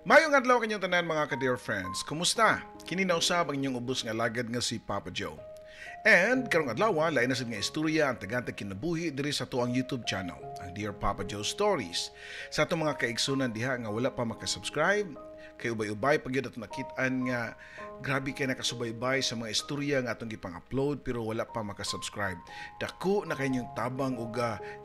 Mayong adlaw kanyong tanan, mga ka-dear friends. Kumusta? Kini na usab ang inyong ubos nga alagad nga si Papa Joe. And karong adlaw, lain na sad nga istorya ang tagaan tag kinabuhi diri sa atuang YouTube channel, ang Dear Papa Joe Stories. Sa atong mga kaigsunan diha nga wala pa makasubscribe, kay ubay-ubay pag yun ato nakitaan nga grabe kay nakasubaybay sa mga istorya nga atong gipang-upload pero wala pa makasubscribe. Dako na kay inyong tabang ug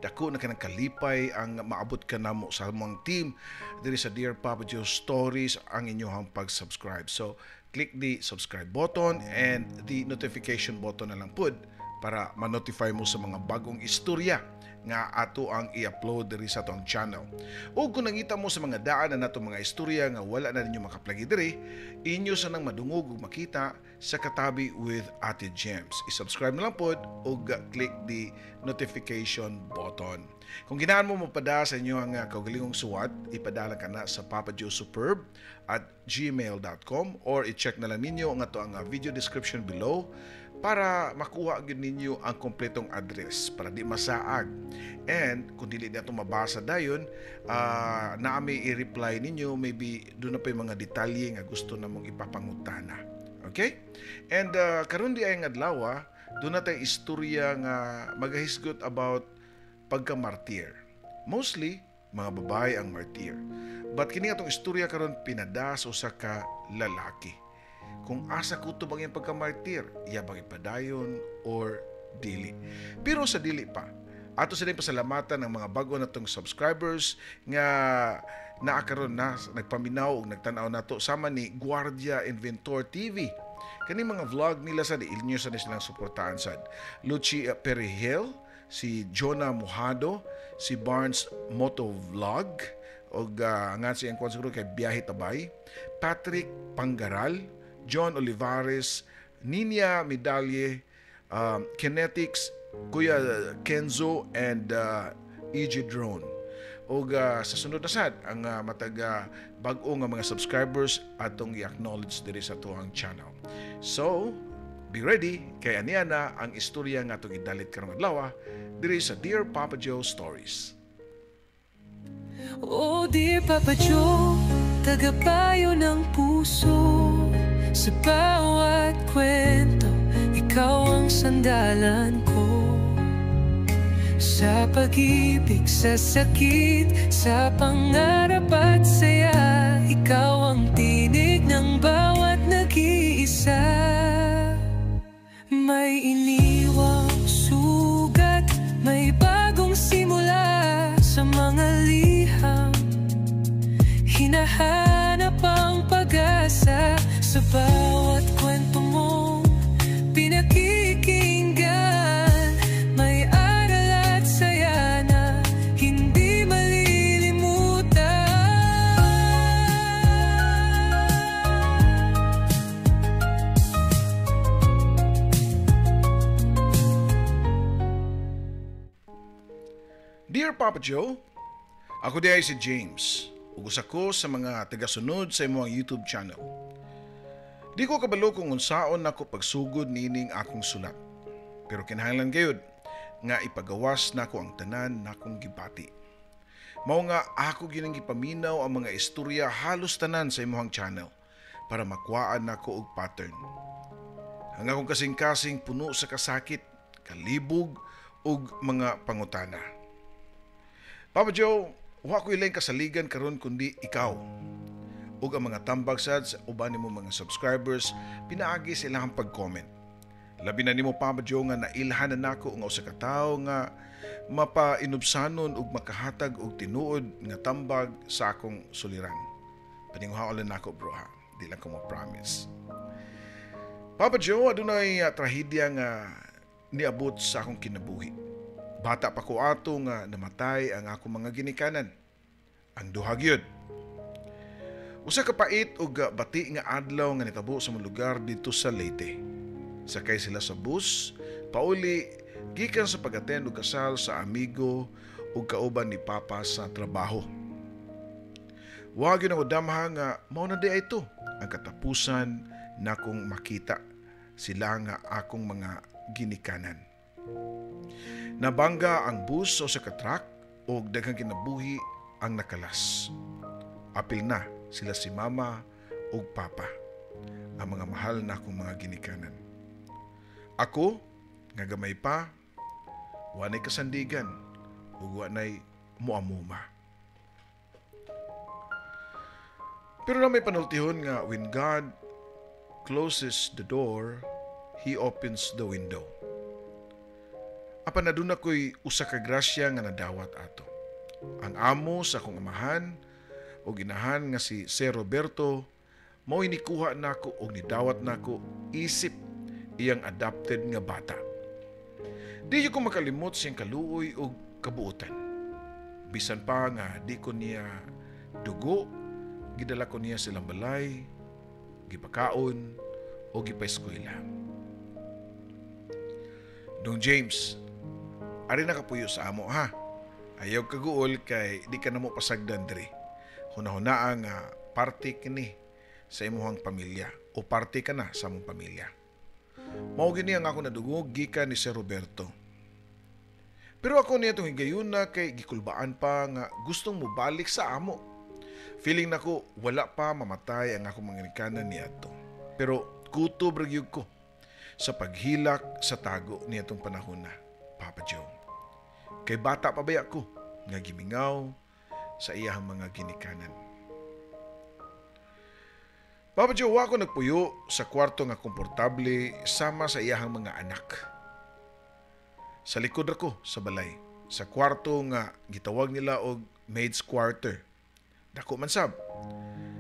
dako na kay ng kalipay ang maabot ka namo sa among team diri sa Dear Papa Joe Stories ang inyong pag-subscribe. So, click the subscribe button and the notification button na lang pud para ma-notify mo sa mga bagong istorya nga ato ang i-upload diri sa atong channel. O kung nangita mo sa mga daan na nato mga istorya nga wala na ninyo makaplagi diri, inyo sa nang madungog ug makita sa Katabi with Ate Gems. I-subscribe na lang pod ug click the notification button. Kung ginahan mo mopada sa inyo ang kaugalingong suwat, ipadala ka na sa papajoesuperb@gmail.com or i-check na lang ninyo ang ato ang video description below para makuha gyud ninyo ang kompletong address para di masaag. And kung dili na ito mabasa dayon, naami i-reply ninyo, maybe doon na pa yung mga detalye nga gusto na mong ipapangutana. Okay? And karon di ay nga adlaw, doon na tayo istorya nga magahisgot about pagka-martyr. Mostly, mga babae ang martyr. But kini atong istorya karon pinada sa usa ka lalaki. Kung asa kutob ang iyang pagka-martyr, iya bang ipadayon or dili. Pero sa dili pa, ato sila pasalamatan ang mga bago natong subscribers nga naa karon na nagpaminaw ug nagtan-aw nato sama ni Guardia Inventor TV. Kani mga vlog nila sa inyo sa silang suportahan sad. Luchi Perihel, si Jonah Mojado, si Barnes Moto Vlog, og nga siyang kuan siguro kay Biyahe Tabay, Patrick Panggaral, John Olivares, Ninia Medalye, Kinetics, Kuya Kenzo, and EG Drone. Og sa sunod na sad, ang matag bag-o nga mga subscribers atong i-acknowledge diri sa tuang channel. So, be ready kay aniya na ang istorya nga atong idalit karong adlaw diri sa Dear Papa Joe Stories. Oh dear Papa Joe, tagapayo ng puso. Sa bawat kwento, ikaw ang sandalan ko. Sa pag-ibig, sa sakit, sa pangarap at saya, ikaw ang tinig ng bawat nag-iisa. May iniwang sugat, may bagong simula. Sa mga liham, hinahanap ang pag-asa. Sa bawat kwento mong pinakikinggan, may aral at saya na hindi malilimutan. Dear Papa Joe, ako di ay si James. Ug usa ko sa mga tagasunod sa imong YouTube channel. Di ko kabalo kung unsaon nako pagsugod niining akong sulat. Pero kinahanglan gayud nga ipagawas nako ang tanan nakong gibati. Mao nga ako gining gipaminaw ang mga istorya halos tanan sa imong channel para makuhaan nako og pattern. Ang akong kasing-kasing puno sa kasakit, kalibog ug mga pangutana. Papa Joe, wa ko ilang kasaligan karon kundi ikaw. Ug ang mga tambag sad sa uban nimo mga subscribers pinaagi sa ilang pag-comment. Labi na nimo, Papa Joe, nga nailhan na nako nga usa ka tawo nga mapainubsanon ug makahatag og tinuod nga tambag sa akong suliran. Paninguhaon lang nako, bro, ha. Di lang ko mo-promise. Papa Joe, adunay trahedya nga niabot sa akong kinabuhi. Bata pa ko ato nga namatay ang akong mga ginikanan. Ang duha gyud. Usa ka pait ug bati nga adlaw nga nitabo sa mga lugar dito sa Leyte. Sakay sila sa bus, pauli gikan sa pag-attend og kasal sa amigo ug kauban ni Papa sa trabaho. Wa gyud ako damha nga mao na di ay ito ang katapusan nakong makita sila nga akong mga ginikanan. Nabangga ang bus sa usa ka truck ug daghang kinabuhi ang nakalas. Apil na Sila si mama ug papa, ang mga mahal na akong mga ginikanan. Ako, nga gamay pa, wanay kasandigan ug wanay muamuma. Pero na may panultihon nga when God closes the door, He opens the window. Apan aduna ko'y usa ka grasya nga nadawat ato. Ang amo sa akong amahan o ginahan nga si Sir Roberto mao'y nikuha nako og nidawat nako isip iyang adopted nga bata. Di ko makalimot siyang kaluoy og kabuotan. Bisan pa nga di ko niya dugo, gidala ko niya silang balay, gipakaon o gipaeskwela. Dong James, ari nakapuyo sa amo ha. Ayaw kaguol kay di ka na mo pasagdan diri. Hunahunaa nga parte kini sa imuhang pamilya o parte ka na sa among pamilya. Mao gini ang ako nadungog gikan ni Sir Roberto. Pero ako niya itong higayuna kay gikulbaan pa nga gustong mobalik sa amo. Feeling nako wala pa mamatay ang akong mga ginikanan niadto. Pero kutob ra gyud ko sa paghilak sa tago niadtong panahon na, Papa Joe. Kay bata pa baya ko nga gimingaw sa iyahang mga ginikanan. Papa Joe, wa ko nagpuyo sa kwarto nga komportable sama sa iyahang mga anak. Sa likod ako sa balay, sa kwarto nga gitawag nila og maid's quarter. Dako man sab.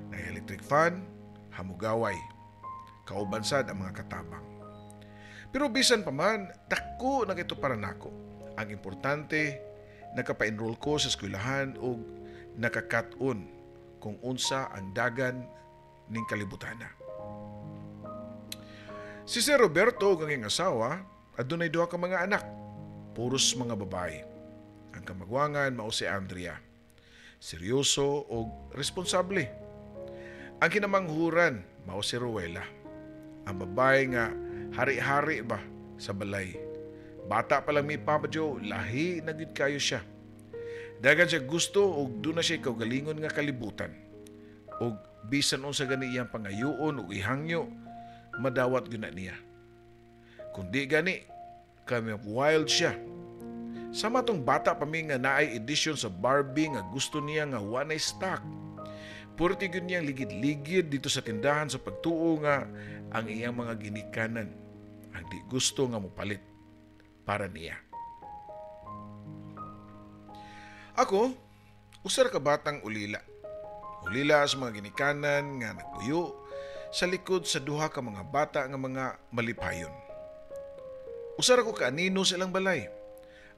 Nay electric fan, hamugaway. Kauban sad ang mga katabang. Pero bisan pa man, dako na kito para nako. Ang importante, nakapa-enroll ko sa eskwelahan og nakakat-on kung unsa ang dagan ning kalibutana. Si Sir Roberto ug ang iyang asawa adunay duha ka mga anak, puros mga babae. Ang kamagwangan mao si Andrea. Seryoso og responsable. Ang kinamanghuran mao si Rowella. Ang babae nga hari-hari ba sa balay. Bata pa lang mi, Papa Joe, lahi na gyud kayo siya. Dagan siya gusto og doon na siya kaugalingon nga kalibutan. Og bisan unsa gani iyang pangayoon ug ihangyo, madawat gyud na niya. Kung di gani, kami wild siya. Sama tong bata pa mi nga naay edisyon sa Barbie nga gusto niya nga wanay stock. Purti gyud niyang ligid-ligid dito sa tindahan sa pagtuo nga ang iyang mga ginikanan ang di gusto nga mopalit para niya. Ako, usa ra ka batang ulila. Ulila sa mga ginikanan nga nagpuyo sa likod sa duha ka mga bata nga mga malipayon. Usa ra ko kaanino sa ilang balay.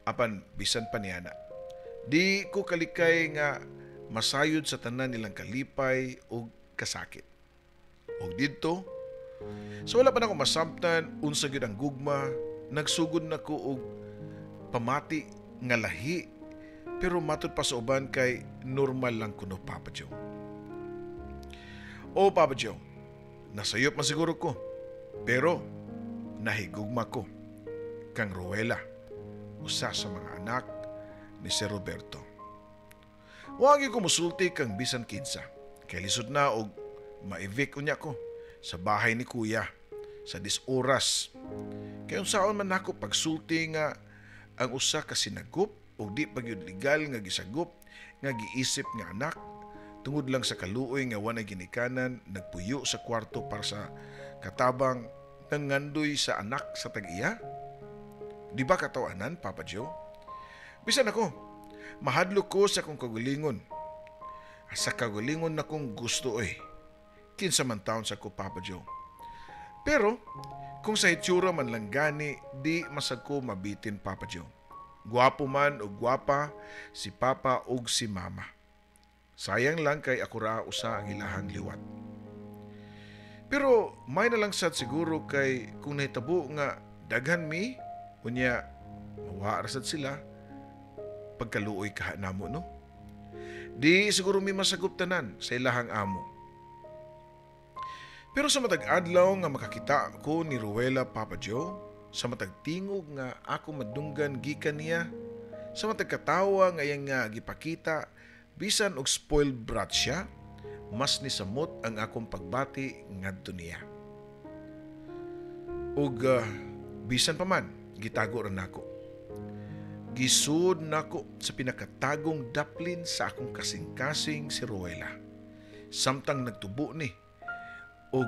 Apan bisan pa niya na. Di ko kalikay nga masayod sa tanan nilang kalipay o kasakit. Og didto, sa wala pa nako masamtan unsa gyud ang gugma, nagsugod na ko og pamati nga lahi, pero matud pa sa uban kay normal lang kuno, Papa Joe. O Papa Joe, nasayop man siguro ko, pero nahigugma ko kang Rowella, usa sa mga anak ni Sir Roberto. Wagi ko musulti kang bisan kinsa, kay lisod na og ma-evict unya ko sa bahay ni Kuya sa dis oras. Kay unsaon man nako pagsulti nga ang usa ka sinagup og di pa gyud legal nga gisagop nga giisip nga anak tungod lang sa kaluoy nga wanay ginikanan nagpuyo sa kwarto para sa katabang nangandoy sa anak sa tag-iya? Di ba katawanan, Papa Joe? Bisan ako, mahadlok ko sa akong kagalingon. Sa kagalingon na kong gusto oy. Kinsa man taon sa ko, Papa Joe. Pero, kung sa hitsura man lang gani, di masag ko mabitin, Papa Joe. Gwapo man o gwapa, si Papa og si Mama. Sayang lang kay ako ra usa ang ilahang liwat. Pero may na lang sad siguro kay kung nahitabo nga daghan mi, unya mawa ra sad sila, pagkaluoy kaha namo, no? Di siguro mi masagup tanan sa ilahang amo. Pero sa matag adlaw nga makakita ko ni Rowella, Papa Joe, sa matag tingog nga ako madunggan gikan niya, sa matag katawa nga iyang nga gipakita, bisan og spoiled brat siya, mas nisamot ang akong pagbati ngadto niya. Ug bisan pa man, gitago ra nako. Gisud nako sa pinakatagong daplin sa akong kasing-kasing si Rowella. Samtang nagtubo ni og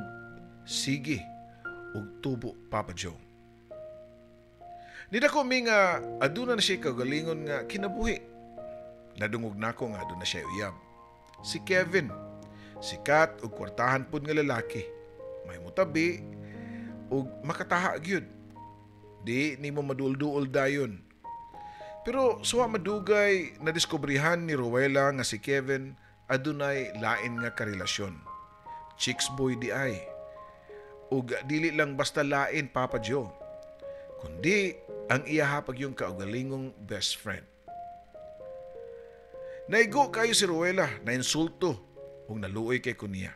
sige og tubo, Papa Joe. Nidako mi nga aduna na siya kagalingon nga kinabuhi. Nadungog nako nga aduna siya uyab. Si Kevin, sikat og kwartahan pud nga lalaki. May mutabi og makataha gyud. Di nimo madulduol dayon. Pero suwa madugay nadiskubrihan ni Rowella nga si Kevin adunay lain nga karelasyon. Chicks boy di ay. Ug dili lang basta lain, Papa Joe, kundi ang iyaha yung kaugalingong best friend. Naigo kayo si Rowella, na insulto ug naluoy kay kuniya.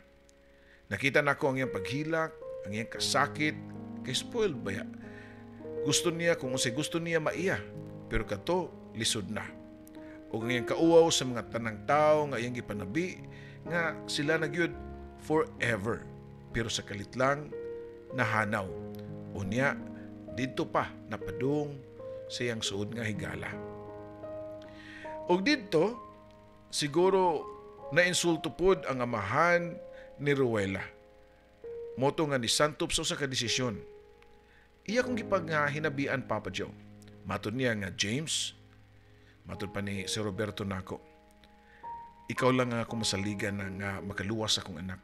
Nakita nako ang iyang paghilak, ang iyang kasakit, kay spoiled baya. Gusto niya kung unsay gusto niya maiya, pero kato lisod na. Ug ang iyang kauwaw sa mga tanang tao nga iyang gipanabi nga sila na gyud forever. Pero sa kalit lang nahanaw. Unya didto pa napadung sa iyang suod nga higala. Ug didto siguro nainsulto pod ang amahan ni Rowella. Moto nga nisantop sa usa ka desisyon. Iya kong gipag nga hinabian, Papa Joe. Matod niya nga, "James," matod pa ni si Roberto nako, "ikaw lang nga ako masaligan na nga makaluwas akong anak.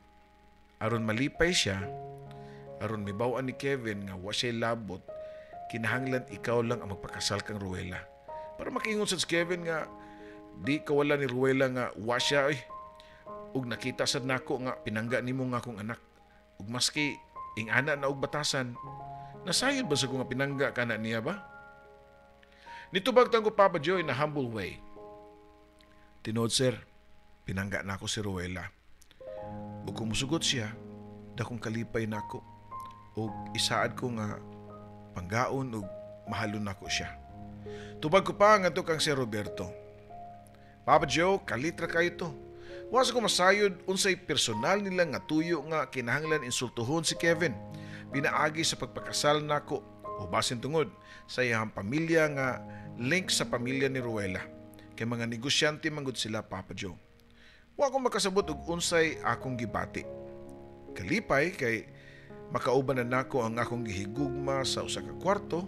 Aron malipay siya, aron mibaw-an ni Kevin nga wa siya labot, kinahanglan ikaw lang ang magpakasal kang Rowella. Para makaingon sa si Kevin nga di kawala ni Rowella nga wa siya oy. Ug nakita sad nako nga pinangga nimo nga akong anak. Ug maski ingana na og batasan, nasayod ba sa ko nga pinangga kana niya ba?" Nitubag tang ko, Papa Joe, in a humble way. "Tinuod, sir, pinangga nako si Rowella. Ug kung musugot siya, dakong kalipay nako. Ug isaad ko nga panggaon ug mahalon nako siya." Tubag ko pa ngadto kang si Roberto. Papa Joe, kalitra kayo to. Wa sa ko masayod unsay personal nila nga tuyo nga kinahanglan insultuhon si Kevin pinaagi sa pagpakasal nako o basin tungod sa iyang pamilya nga link sa pamilya ni Rowella. Kay mga negosyante manggod sila, Papa Joe. Wa ko makasabot og unsay akong gibati. Kalipay kay makauban na nako ang akong gihigugma sa usa ka kwarto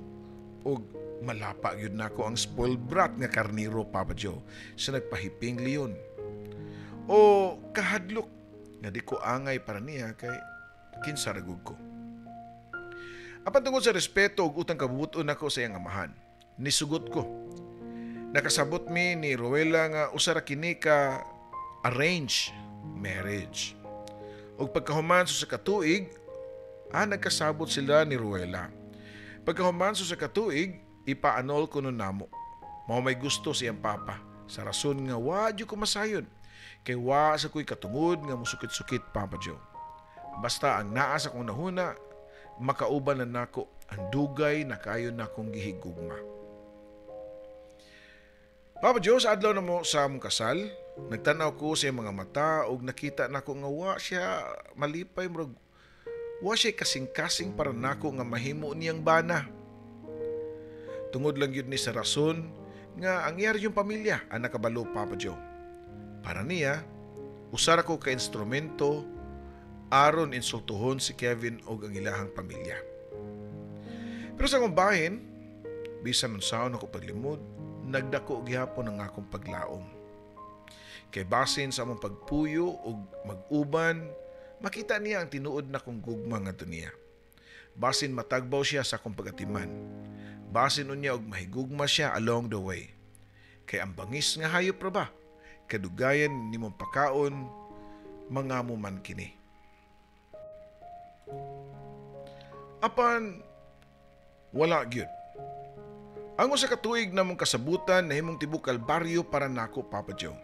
ug malapa gyud nako ang spoiled brat nga karniro, Papa Joe, sa nagpahiping leon. O kahadlok nga di ko angay para niya kay kinsa ra gud ko. Apan tungod sa respeto ug utang kabubut-on nako sa iyang amahan, nisugot ko. Nakasabot mi ni Rowella nga usa ra kini ka arranged marriage. Ug pagkahuman sa katuig, nagkasabot sila ni Rowella. Pagkahuman sa katuig, ipa-annul kuno namo. Mao may gusto sa iyang papa sa rason nga wa jud ko masayod. Kay wa sa ko'y katungod nga musukit-sukit, Papa Joe. Basta ang naa sa akong nahuna, makauban na nako ang dugay na kayo nakong gihigugma. Papa Joe, sa adlaw na mo sa among kasal, nagtanaw ko sa iyang mga mata ug nakita nako nga wa siya malipay, murag wa siya kasing-kasing para nako nga mahimo niyang bana. Tungod lang yun ni sa rason nga ang iya yung pamilya ang nakabalo, Papa Joe. Para niya, usara ko ka instrumento aron insultuhon si Kevin og ang ilahang pamilya. Pero sa akong bahin, bisan unsaon ako paglimod, nagdako gihapon ang akong paglaom. Kay basin sa among pagpuyo ug mag-uban, makita niya ang tinuod na kong gugma ngadto niya. Basin matagbaw siya sa akong pagatiman. Basin unya og mahigugma siya along the way. Kay ang bangis nga hayop ra ba, kadugayan nimong pakaon, mangamo man kini. Apan wala gyud. Ang usa ka tuig namong kasabutan nahimong tibok kalbaryo para nako, Papa Joe.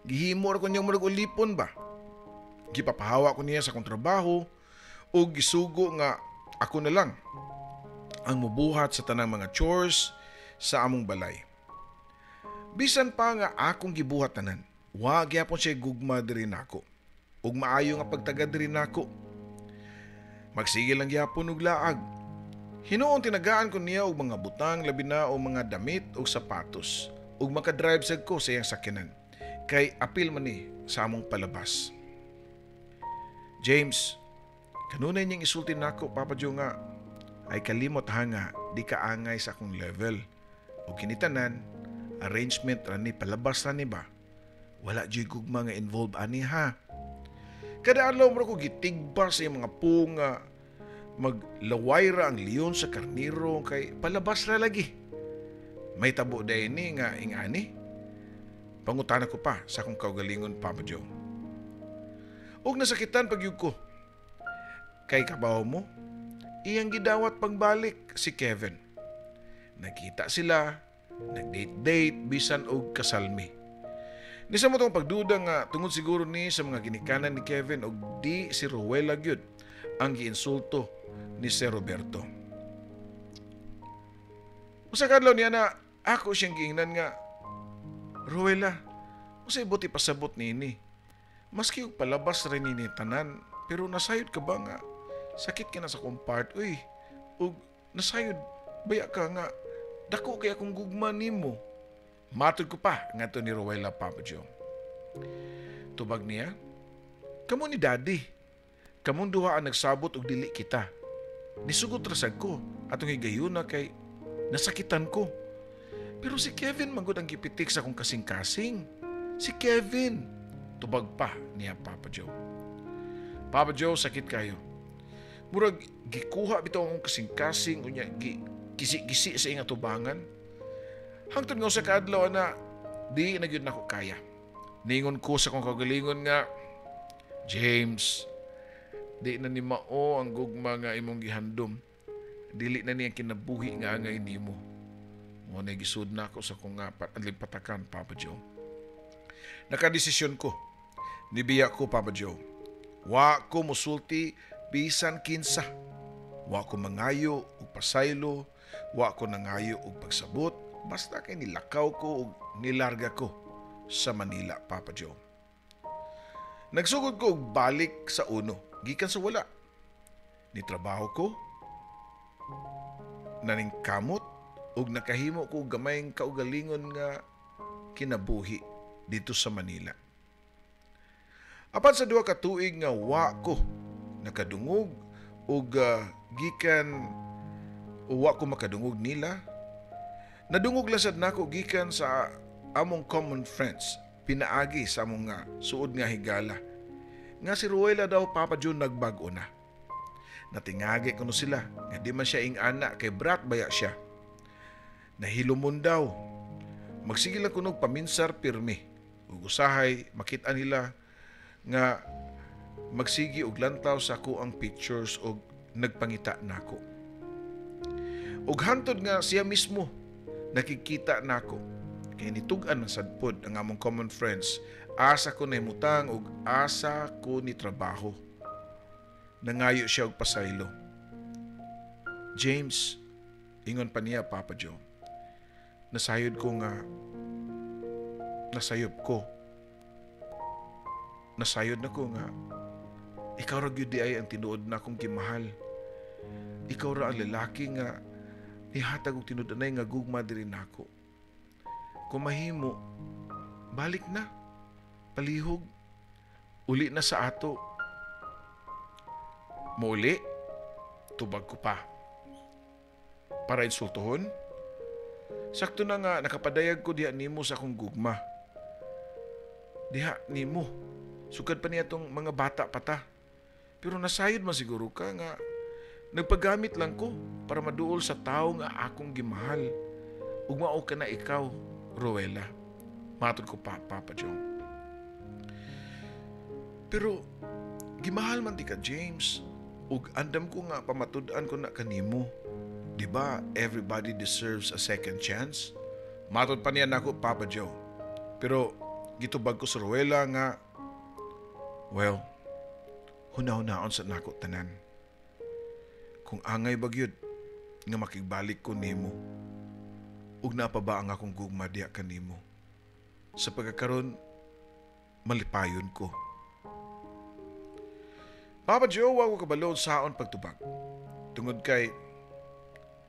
Gihimo ra ko niyang murag ulipon ba. Gipapahawa ko niya sa akong trabaho ug gisugo nga ako na lang ang mubuhat sa tanang mga chores sa among balay. Bisan pa nga akong gibuhat tanan, wa gyapon siya gugma diri nako. Ug maayo nga pagtagad diri nako. Magsige lang gyapon og laag. Hinuon tinagaan ko niya og mga butang, labi na og mga damit ug sapatos. Ug makadrive sad ko sa iyang sakyanan. Kay apil man ni sa among palabas. James, kanunay niyang isulti nako, Papa Joe, nga ay kalimot ha nga di ka angay sa akong level. O kinitanan, arrangement ra ni, palabas ra ni ba? Wala juy gugma nga involved ani ha. Kada adlaw mo ko gitigba sa iyang mga pung nga maglaway ra ang leon sa karniro kay palabas ra lagi. May tabo day ni nga ingani. Pangutana ko pa sa akong kaugalingon, Papa Joe. Ug nasakitan pagyud ko. Kay kabaw mo, iyang gidawat pagbalik si Kevin. Nagkita sila, nag-date-date, bisan og kasalmi. Nisa mo tong pagduda nga tungod siguro ni sa mga ginikanan ni Kevin og di si Rowella gyud ang giinsulto ni Sir Roberto. Usa ka adlaw niya na ako siyang giingnan nga, Rowella, usay buti pasabot nini. Maski og palabas rin nini tanan, pero nasayod ka ba nga sakit ka na sa akong part, uy, ug nasayod baya ka nga dako kay akong gugma nimo. Matod ko pa ngadto ni Rowella, Papa Joe. Tubag niya, kamo ni Daddy, kamong duha ang nagsabot og dili kita. Nisugot rasag ko atong higayuna kay nasakitan ko. Pero si Kevin magud ang gipitik sa akong kasing-kasing. Si Kevin. Tubag pa niya, Papa Joe. Papa Joe, sakit kayo. Murag gikuha bitaw akong kasing-kasing unya gi gisi-gisi sa iyang atubangan. Hangtod nga sa kaadlaw na di na gyud nako kaya. Ningon ko sa akong kaugalingon nga, James, di na ni mao ang gugma nga imong gihandom. Dili na niya kinabuhi nga angay nimo. Mo na gisud na ako sa akong nga patakan, Papa Joe. Nakadesisyon ko. Nibiya ko, Papa Joe. Wa ko musulti bisan kinsa. Wa ko mangayo og pasaylo, wa ko nangayo og pagsabot, basta kay nilakaw ko og nilarga ko sa Manila, Papa Joe. Nagsugod ko og balik sa uno, gikan sa wala. Nitrabaho ko, naningkamot, ug nakahimo ko og gamayng kaugalingon nga kinabuhi dito sa Manila. Apan sa 2 ka tuig nga wa ko nakadungog ug gikan wa ko makadungog nila, nadungog lang sad nako gikan sa among common friends, pinaagi sa among nga suod nga higala nga si Rowella daw, Papa Joe, nagbag-o na. Natingagi kuno sila nga di man siya ing-ana kay brat baya siya. Nahilumon daw. Magsige lang kunog paminsar pirmi. Ug usahay makita nila nga magsigi og lantaw sa ako ang pictures og nagpangita nako. Ug hantod nga siya mismo nakikita nako. Kay nitug-an man sad pod ang among common friends, asa ko nahimutang ug asa ko ni trabaho. Nangayo siya og pasaylo. James, ingon pa niya, Papa Joe, nasayod ko nga, nasayop ko. Nasayod na ko nga, ikaw ra gyud di ay ang tinuod na akong gimahal. Ikaw ra ang lalaki nga nihatag og tinud-anay nga gugma diri nako. Kung mahimo, balik na, palihog, uli na sa ato. Mauli, tubag ko pa. Para insultuhon? Sakto na nga nakapadayag ko diha nimo sa akong gugma. Diha nimo. Sukad pa niya tong mga bata pa ta. Pero nasayod man siguro ka nga nagpagamit lang ko para maduol sa tao nga akong gimahal. Ug mao ka na ikaw, Rowella. Matod ko pa, Papa Joe. Pero gimahal man di ka, James. Ug andam ko nga pamatud-an ko na kanimo. Di ba everybody deserves a second chance? Matod pa niya nako, Papa Joe. Pero gitubag ko sa Rowella nga, well, huna-hunaon sa nako tanan. Kung angay bagyod nga makigbalik ko nimo, ug napa ba ang akong gugma diha kanimo? Sa pagkakaron, malipayon ko. Papa Joe, wa ko kabalo saon pagtubag. Tungod kay,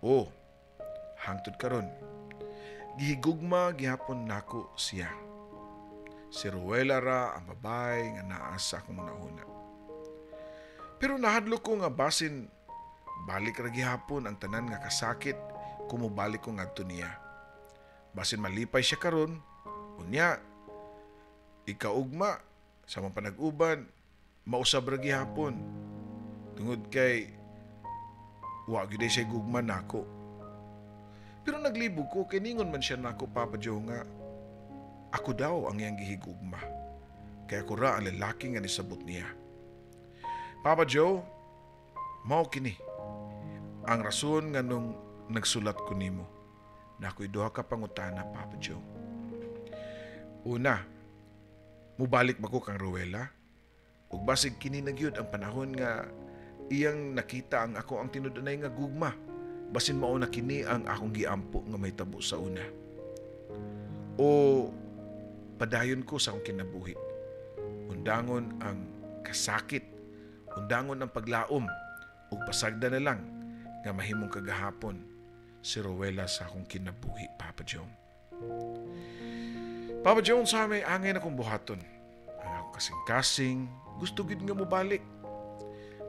oh, hangtod karon, gihigugma gihapon nako siya. Si Rowella ra ang babae nga naa sa akong hunahuna. Pero nahadlok ko nga basin balik ra gihapon ang tanan nga kasakit kung mobalik ko ngadto niya. Basin malipay siya karon, unya ikaugma sa mga panag-uban, mausab ra gihapon. Tungod kay wa gyud siya gugma nako. Pero naglibog ko kay ningon man siya nako, Papa Joe, nga ako daw ang iyang gihigugma. Kaya ako ra ang lalaki nga nisabot niya. Papa Joe, mao kini ang rason nga nung nagsulat ko nimo. Na ako'y duha ka pangutana, Papa Joe. Una, mubalik ba ko kang Rowella? Ug basig kini na gyud ang panahon nga iyang nakita ang ako ang tinud-anay nga gugma. Basin mao na kini ang akong giampo nga mahitabo sa una. O padayon ko sa akong kinabuhi. Undangon ang kasakit, undangon ang paglaom, ug pasagda na lang nga mahimong kagahapon si Rowella sa akong kinabuhi, Papa Joe. Papa Joe, sa may angay na kong buhaton. Ang akong kasing-kasing, gusto gid nga mobalik.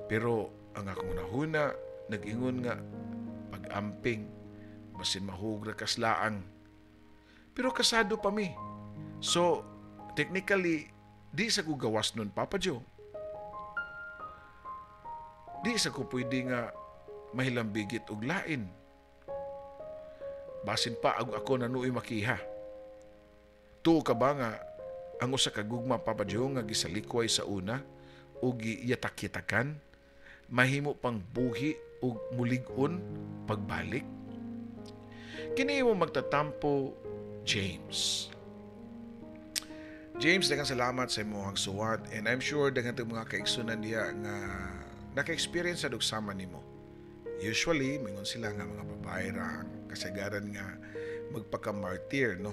Pero ang akong hunahuna, nag-ingon nga pag-amping, basin mahugra kaslaang. Pero kasado pa mi. So, technically, di sa ko gawas nun, Papa Joe. Di sa ko pwede nga mahilambigit og lain. Basin pa ag ako nanuoy makiha. Tuo ka ba nga ang usa ka gugma, Papa Joe, nga gisalikway sa una o giyatak-yatakan, mahimo pang buhi ug mulig-on pagbalik? Kini mo magtatampo, James. James, daghang salamat sa imong suwat and I'm sure daghan tag mga kaigsunan diha nga naka-experience sa sama nimo. Usually, mingon sila nga mga babae ra ang kasagaran nga magpaka-martyr, no?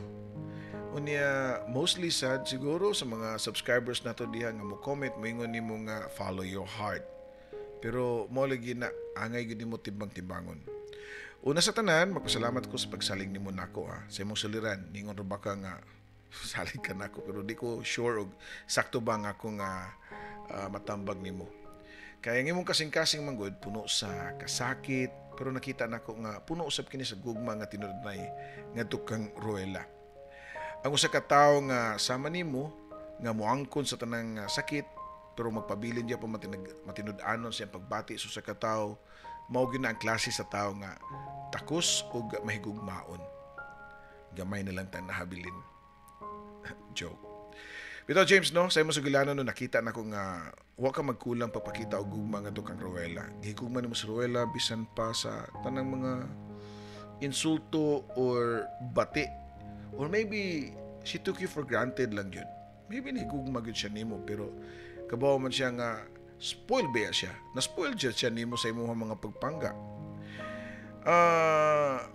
Unya, mostly sad siguro sa mga subscribers nato diha nga mo comment, moingon nimo nga follow your heart. Pero mo lagi na angay gyud nimo timbang-timbangon. Una sa tanan, magpasalamat ko sa pagsalig nimo nako ha. Sa imong suliran, ningon ra ba ka nga salig ka nako, pero di ko sure og sakto ba nga ako nga matambag nimo. Kaya ang imong kasing-kasing manggod puno sa kasakit, pero nakita nako nga puno usab kini sa gugma nga tinud-anay ngadto kang Rowella. Ang usa ka tawo nga sama nimo nga moangkon sa tanang sakit pero magpabilin diya pa matinud-anon sa iyang pagbati sa usa ka tawo, mao gyud na ang klase sa tawo nga takos ug mahigugmaon. Gamay na lang tang nahabilin. Joke. Bitaw, James, no, sa imong sugilanon, no, nakita nako nga wa ka magkulang pagpakita og gugma ngadto kang Rowella. Gihigugma nimo si Rowella bisan pa sa tanang mga insulto or bati. Or maybe she took you for granted lang yun. Maybe nahigugma gyud siya nimo pero kabaw man siya nga spoiled ba siya. Na-spoiled siya nimo sa imong mga pagpangga.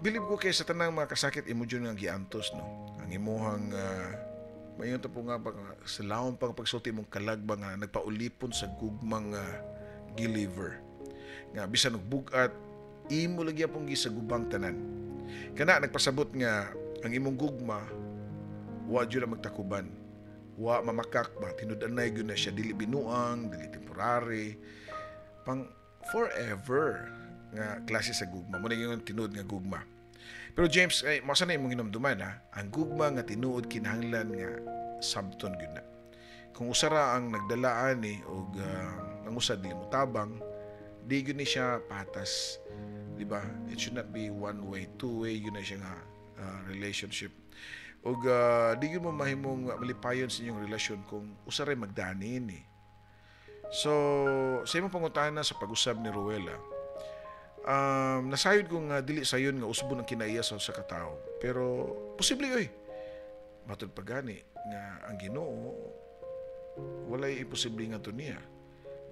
Bilib ko kay sa tanang mga kasakit imo jud nga giantos, no. Ang imuhang mayon ta po nga ba, sa lawom pang pagsulti mong kalag ba nga nagpaulipon sa gugmang giliver. Nga bisan og bug-at imo lagi pong gisagubang tanan. Kana nagpasabot nga ang imong gugma wa jud na magtakuban. Wa mamakak ba, tinud-anay gyud na siya, dili binuang, dili temporary, pang forever nga klase sa gugma. Mo na yung tinuod nga gugma. Pero James, ay masa na imong hinumduman ha, ang gugma nga tinuod kinahanglan nga sabton gyud na. Kung usa ra ang nagdalaan ni og ang usa dili mo tabang, di gyud ni siya patas, di ba? It should not be one way, two way yun na siya nga relationship. Ug di gyud mo mahimong malipayon sa inyong relasyon kung usa ray magdani ni. So, sa imong pangutana sa pag-usab ni Rowella, nasayod ko nga dili sayon nga usbon ang kinaiya sa usa ka tawo. Pero posible oy. Matud pa gani nga ang Ginoo walay imposible nga to niya.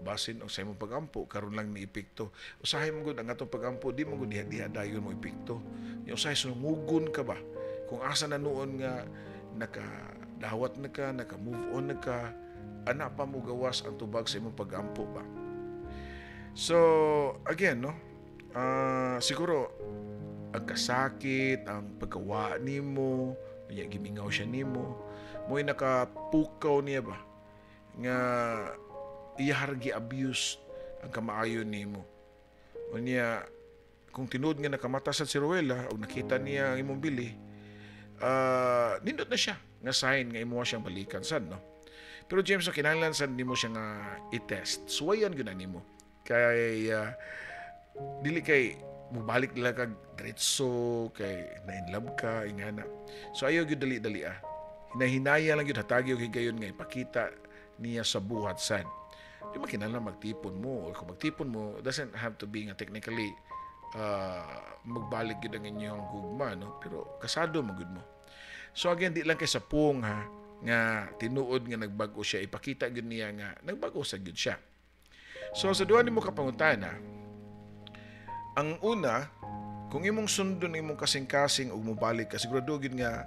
Basin og sa imong pagampo karon lang ni epekto. Usahay mo gud ang atong pagampo, di mo gud diha-diha dayon mo epekto. Nya usahay sungugon ka ba kung asa na noon nga nakadawat na ka, naka-move on na ka, ana pa mo gawas ang tubag sa imong pagampo ba. So, again, no? Siguro, ang kasakit, ang pagkawa nimo, niya gimingaw siya nimo, mo'y nakapukaw niya ba nga iyahar gi-abuse ang kamaayo nimo. O niya, kung tinuod nga nakamata sad si Rowella o nakita niya ang imong bili, nindot na siya nga sign nga imo siyang balikan sad, no? Pero James, no, kinahanglan sad nimo siya nga i-test. Suwayan gyud na nimo. Kay dili kay mubalik nila kag diretso kay na in love ka ingana. So ayaw gyud dali-dali ah. Hinahinaya lang gyud, hatagi og higayon nga ipakita niya sa buhat sad. Di man kinahanglan magtipon mo, or kung magtipon mo doesn't have to be nga technically magbalik gyud ang inyong gugma, no? Pero kasado man gyud mo. So again, di lang kay sa puong ha nga tinuod nga nagbago siya, ipakita gyud niya nga nagbago sa gyud siya. So sa duha nimo ka pangutana, ang una, kung imong sundon imong kasing-kasing ug mobalik ka, sigurado gyud nga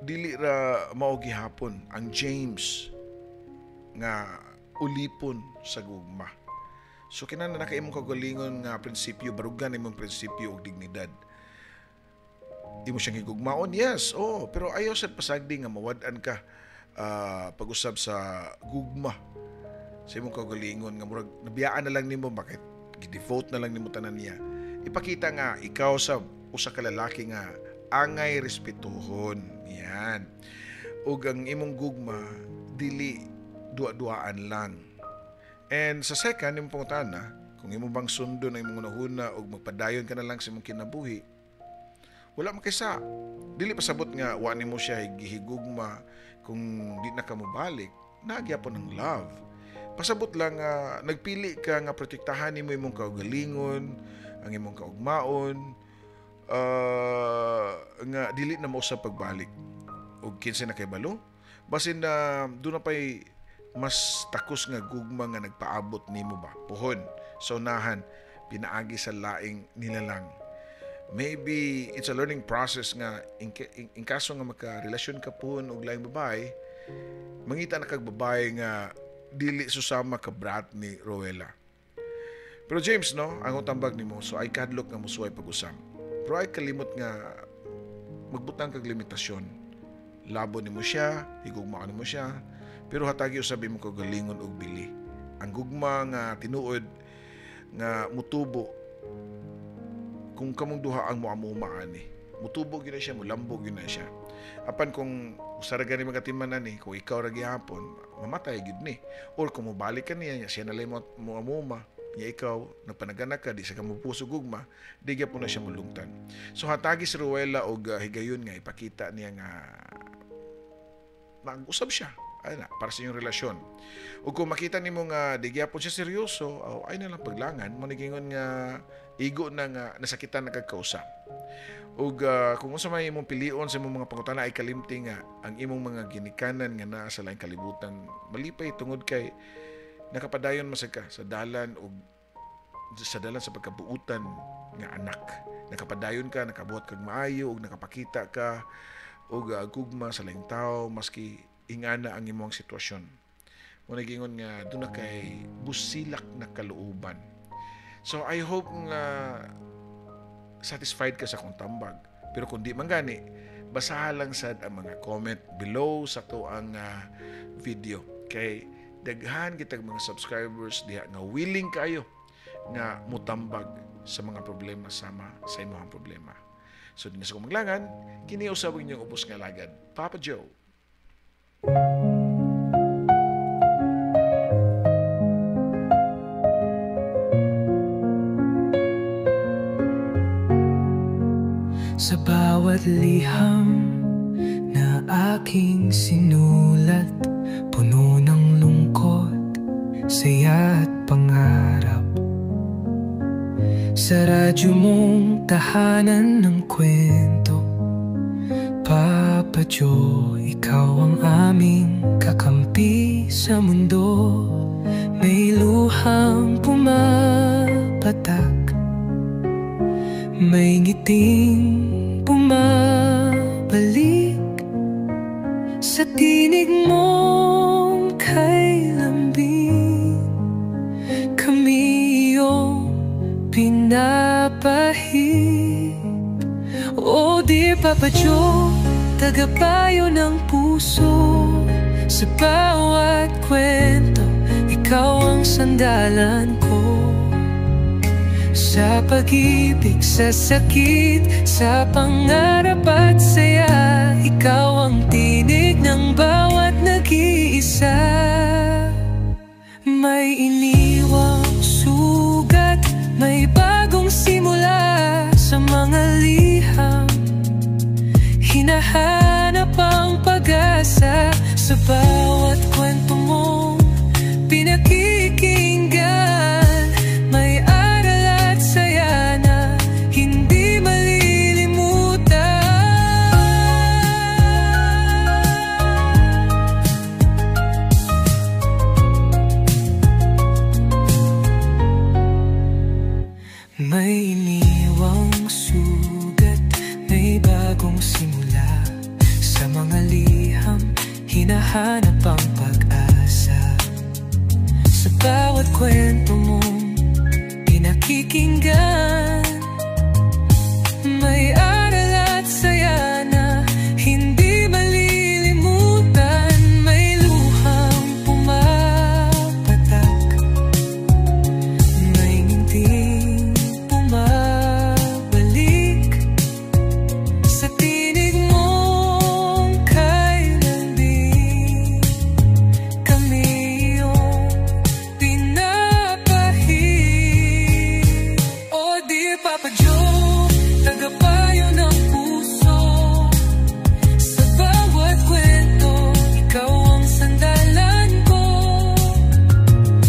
dili ra mao gihapon ang James nga ulipon sa gugma. So kinahanglan na ka imong kagalingon nga prinsipyo, barugan imong prinsipyo ug dignidad. Imo siyang higugmaon, yes, oh, pero ayaw sad pasagdi nga mawad-an ka pag-usab sa gugma sa imong kagalingon nga murag nabiyaan na lang nimo, bakit gi-devote na lang nimo tanan niya. Ipakita nga ikaw sa usa ka lalaki nga angay respetuhon. Yan. Ug ang imong gugma dili duwa-duaan lang. And sa second, imong pangutana, kung imo bang sundon ang imong hunahuna ug magpadayon ka na lang sa imong kinabuhi, wala man kaysa. Dili pasabot nga wa nimo siya gihigugma kung di na ka mobalik, nagyapon ang love. Pasabot lang nga nagpili ka nga protektahan nimo imong kaugalingon, ang imong kaugmaon, nga dili na mo sa pagbalik. Og kinsa na kay balo, basin na doon na pa'y mas takos nga gugma nga nagpaabot nimo ba. Puhon sa unahan, pinaagi sa laing nilalang. Maybe it's a learning process nga in kaso nga makarelasyon ka puhon og laing babae, mangita na kag babae nga dili susama ka brat ni Rowella. Pero James, no, ang utambag nimo, so ay kadlok nga musuway pag-usam. Pero ay kalimot nga magbutang kag limitasyon. Labo nimo siya, higugma nimo siya, pero hatagi usabi mo kagalingon og bili. Ang gugma nga tinuod nga mutubo kung kamong duha ang muamuma ani. Mutubo gyud na siya, mulambo gyud na siya. Apan kung usara gani magatiman ani, kung ikaw ra gihapon, mamatay gyud ni. Or kung mobalik ka niya, siya na lang muamuma, niya ikaw nagpanaganak ka, di sa ka mupuso gugma, di gyapon na siya mulungtan. So hatagi si Rowella og higayon nga ipakita niya nga nag-usab siya. Ay na, para sa inyong relasyon. O kung makita nimo nga di gyapon siya seryoso, o ay na lang paglangan, mo nigingon nga igo na nga nasakitan na kag kausap. Ug kung unsa may imong pilion sa imong mga pangutana, ay kalimti nga ang imong mga ginikanan nga naa sa laing kalibutan malipay tungod kay nakapadayon masag ka sa dalan ug sa dalan sa pagkabuutan nga anak. Nakapadayon ka, nakabuhat kag maayo ug nakapakita ka og gugma sa laing tawo maski ingana ang imong sitwasyon. Mo nagingon nga doon na kay busilak na kalooban. So I hope nga satisfied ka sa akong tambag. Pero kung di man gani, basahan lang sad ang mga comment below sa to ang video. Kay daghan kitag mga subscribers diha nga willing kayo nga mutambag sa mga problema sama sa imong problema. So dinhi sa kumaglangan, kini usab ang inyong ubos nga alagad, Papa Joe. Sa bawat liham na aking sinulat, puno ng lungkot, saya at pangarap. Sa radyo mong tahanan ng kwento, Papa Joe, ikaw ang aming kakampi sa mundo. May luhang pumapatak, may ngiting bumabalik sa tinig mong kay lambing. Papa Joe, tagapayo ng puso. Sa bawat kwento, ikaw ang sandalan ko. Sa pag-ibig, sa sakit, sa pangarap at saya, ikaw ang tinig ng bawat nag-iisa. May iniwang sugat, may bagong simula. Sa mga liham, hinahanap ang pag-asa. Sa bawat kwento mong pinakikinggan, may aral at saya na hindi malilimutan. May iniwang sugat, may bagong simula. Sa mga liham, hinahanap ang pag-asa. Sa bawat kwento mong pinakikinggan, may aral at saya na hindi malilimutan. May luhang pumapatak, may ngiting bumabalik. Sa tinig mong kay lambing, kami iyong pinapahid. Oh dear Papa Joe, tagapayo ng puso. Sa bawat kwento, ikaw ang sandalan ko.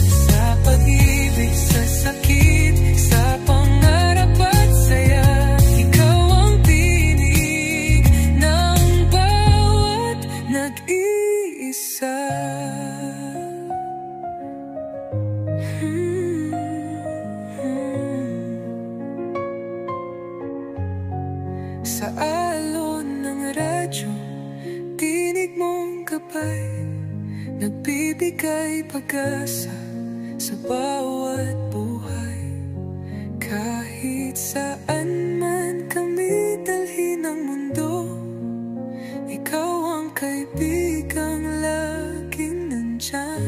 Sa pag-ibig, sa sakit, sa pangarap at saya, ikaw ang tinig ng bawat nag-iisa. Sa alon ng radyo, tinig mong gabay, nagbibigay pag-asa sa bawat buhay. Kahit saan man kami dalhin ng mundo, ikaw ang kaibigang laging nandyan,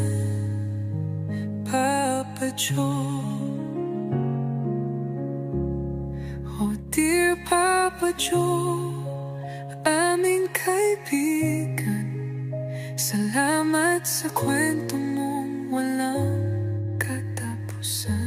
Papa Joe. Oh dear Papa Joe, aming kaibigan, salamat sa kwento mong walang katapusan.